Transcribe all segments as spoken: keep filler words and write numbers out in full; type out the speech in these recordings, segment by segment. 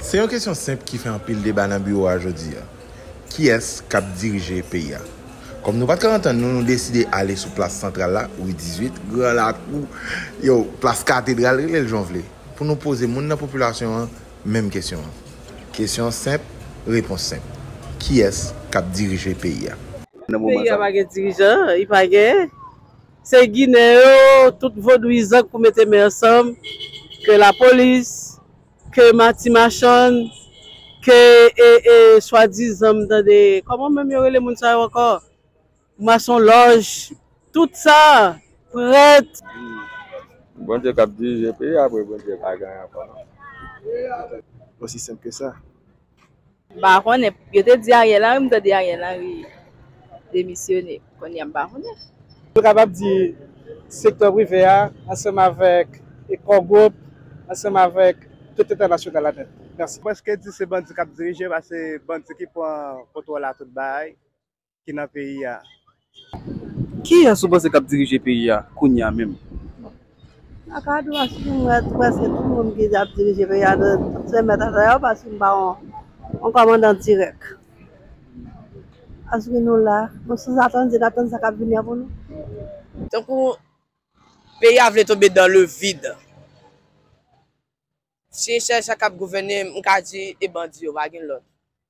Se yon kesyon senp ki fè anpil deba nan biwo a jodi a. Kiyès k ap dirije peyi a? Kòm nou pa t ka antann nou, nou deside ale sou plas santral la, ri dizuit, Gran Lakou, yo, plas Katedral, rele l jan w vle, pou nou poze moun nan popilasyon an menm kesyon an. Kesyon senp, repons senp. Kiyès k ap dirije peyi a? Nan moman Peyi a sa. Pa gen dirijan, li pa gen. Se Ginen yo, tout vodouyizan k pou mete men ansanm, ke lapolis, ke mati machann, ke e, e, swadizan, m tande, kòman menm yo rele moun sa yo ankò? Masonlòj, tout sa, prèt. Bondye k ap dirije peyi a, apre Bondye pa gen ankò non. Osi senp ke sa. M pa konnen, yo te di Ariel Henry, m tande Ariel Henry demisyone. Kounye a m pa konnen. Nou kapab di sektè prive a, ansanm avèk e Core Group, ansanm avèk tout entènasyonal la nèt. Mèsi. Prèske di se bandi k ap dirije, paske bandi ki pran kontwòl a tout bagay ki nan peyi a. Kiyès ou panse k ap dirije peyi a kounye a menm? Mwen ka di w, paske m wè prèske tout moun ki ap dirije peyi a, se mèt atè yo, paske m pa yon, yon kòmandan dirèk. Paske nou la, nou sou zatann, n ap tann sa k ap vini an pou nou. Tankou peyi a vle tonbe dans le vide. Seychèl sa k ap gouvène, m ka di e bandi yo, pa gen lòt.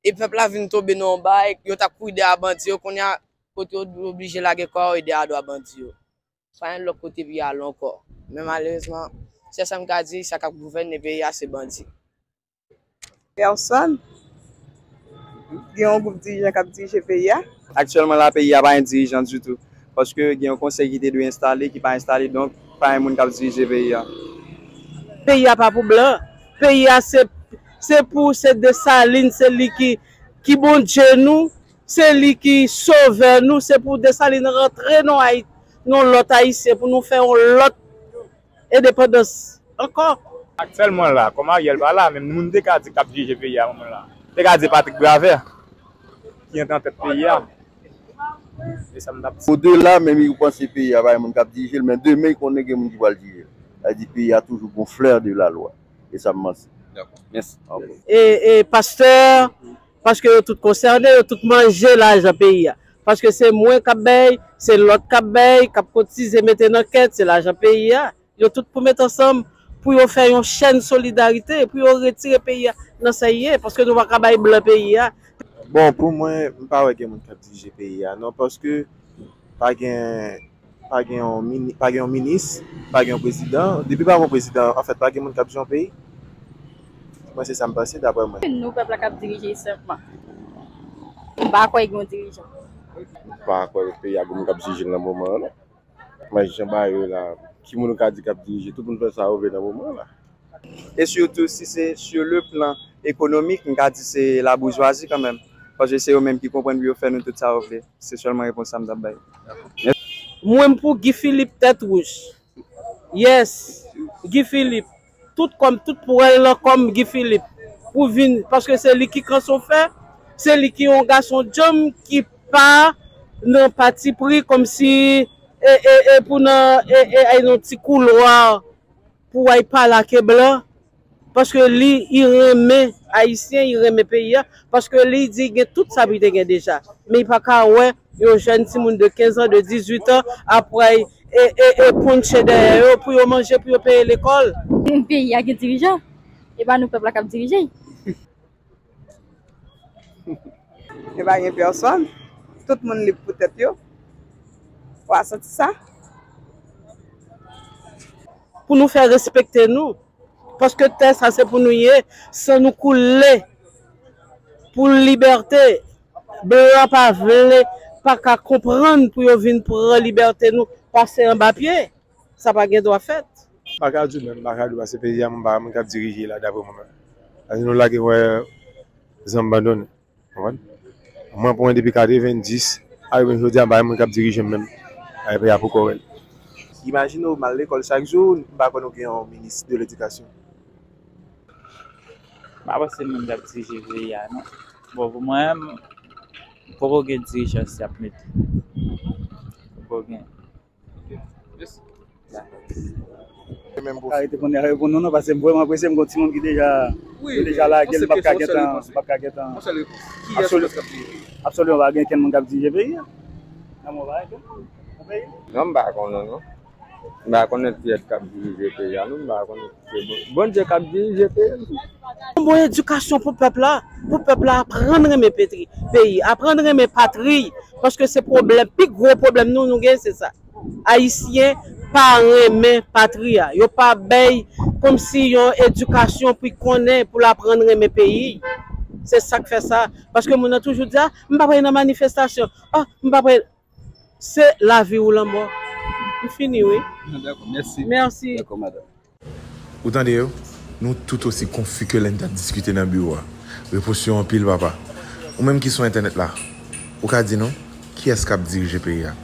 E pèp la vin tonbe nan yon bagay, yo t ap kouri dèyè bandi yo, kounye a, kote yo oblije lage kò yo, e dèyè dwa bandi yo. Pa gen lòt kote pou y ale ankò. Men malerezman, sèl sa m ka di, sa k ap gouvène peyi a, se bandi. Pèsonn. Gen yon gwoup dirijan k ap dirije peyi a. Aktyèlman la, peyi a pa gen dirijan ditou. Paske gen yon konsèy ki te dwe enstale, ki pa enstale, donk, pa gen moun k ap dirije peyi a. Peyi a pa pou blan. Peyi a se, se pou, se Desalin, se li ki, ki Bondye nou, se li ki sovè nou, se pou Desalin rantre nan Ayi-, nan lòt Ayisyen, pou nou fè yon lòt endepandans ankò. Aktyèlman la, kòm Ariel pa la, menm moun te ka di k ap dirije peyi a, moman la. Te ka di Patrick Bravè, ki antre an tèt peyi a. E sa m t ap di. Odela, menm li panse peyi a pa gen moun k ap dirije l, men demen, li konnen gen moun ki pral dirije l. Sa vle di peyi a toujou gon flè de lalwa. E sa m panse. Dakò. Mèsi. Anpil. E, e pastè, paske yo tout konsène, yo tout manje lajan peyi a. Paske se mwen k ap bay, se lòt k ap bay, k ap kotize, mete nan kèt, se lajan peyi a. Yo tout pou met ansanm, pou yo fè yon chèn solidarite, pou yo retire peyi a nan sa l ye, paske nou pa ka bay blan peyi a. Bon, pou mwen, m pa wè gen moun k ap dirije peyi a, non, paske pa gen, pa gen yon mini-, pa gen yon minis, pa gen yon prezidan. Depi pa gen yon prezidan, anfèt, pa gen moun k ap jere yon peyi. Mwen, se sa m panse, daprè mwen. Nou, pèp la k ap dirije senpman. M pa kwè gen yon dirijan. M pa kwè peyi a gen moun k ap dirije l nan moman an, non. Men jan bagay yo la, ki moun ou ka di k ap dirije? Tout moun fè sa yo vle nan moman an la. E sitou, si se sur le plan économique, m ka di se laboujwazi kanmenm. Paske se yo menm ki konprann pou yo fè nou tout sa yo vle. Se sèlman repons sa m t ap bay. Mwen, m pou Guy Philippe tèt wouj. Yes, Guy Philippe. Tout kò m, tout pwèl nan kò m, Guy Philippe. Pou vin, paske se li ki kanson fè, se li ki yon gason djanm ki pa nan patipri kòmsi e, e, e pou nan, e, e, ay nan ti koulwa pou ay pale ak blan. Paske li, li renmen Ayisyen, li renmen peyi a. Paske li di gen tout sa pou li te gen deja. Men li pa ka wè yon jèn timoun de kenz an, de dizuit an, apre e, e, e pounche dèyè yo pou yo manje, pou yo peye lekòl. Peyi a gen dirijan. E pa nou pèp la k ap dirije l. E pa gen pèsonn. Tout moun lib pou tèt yo. W a santi sa? Pou nou fè respekte nou. Paske tè sa se pou nou ye, san nou koule pou libète. Blan pa vle, pa ka konprann pou yo vin pran libète nou, pase anba pye. Sa pa gen dwa fèt. M pa ka di w menm, m pa ka di w paske peyi a, m pa moun k ap dirije la, daprè mwen menm. Paske nou lage wè zanm bandone. Konprann? Mwen, pou mwen, depi katrevenndis, a rive jodi a, m pa gen moun k ap dirije m menm. Ay, peyi a poko wè l. Imajine w, m al lekòl chak jou, m pa konn ou gen yon minis de ledikasyon. M pa panse moun k ap dirije peyi a, non. Bon, pou mwen, poko gen dirijans y ap mete. Poko gen. Ok. Mèsi. Dakò. Menm pwofite. Arete konnen a reponn nou non, paske m vrèman prese, m gon timoun ki deja, yo deja lage l, m p ap ka gentan, m p ap ka gentan. Yon sèl repons. Kiyès ki p ap dirije? Absoliman pa gen kenn moun k ap dirije peyi a. Nan mwen pa gen kenn moun nan peyi. Non, m pa konnen non. M pa konnen kiyès k ap dirije peyi a non, m pa konnen. Se Bon- Bondye k ap dirije peyi a. Bon edikasyon pou pèp la, pou pèp la aprann renmen petri- peyi, aprann renmen patri, paske se pwoblèm, pi gwo pwoblèm nou, nou gen se sa. Ayisyen pa renmen patri a. Yo pa bay kòmsi yon edikasyon pou l konnen, pou l aprann renmen peyi. Se sa k fè sa. Paske moun nan toujou di, ah, m pa pral nan manifestasyon. Ah, m pa pral. Se lavi ou lanmò. M fini, wi. Dakò, mèsi. Mèsi. Dakò, madanm. Ou tande yo? Nou tout osi konfi ke lè n t ap diskite nan biwo a. Repons yo anpil, papa. Ou menm ki sou entènèt la, ou ka di nou, kiyès k ap dirije peyi a?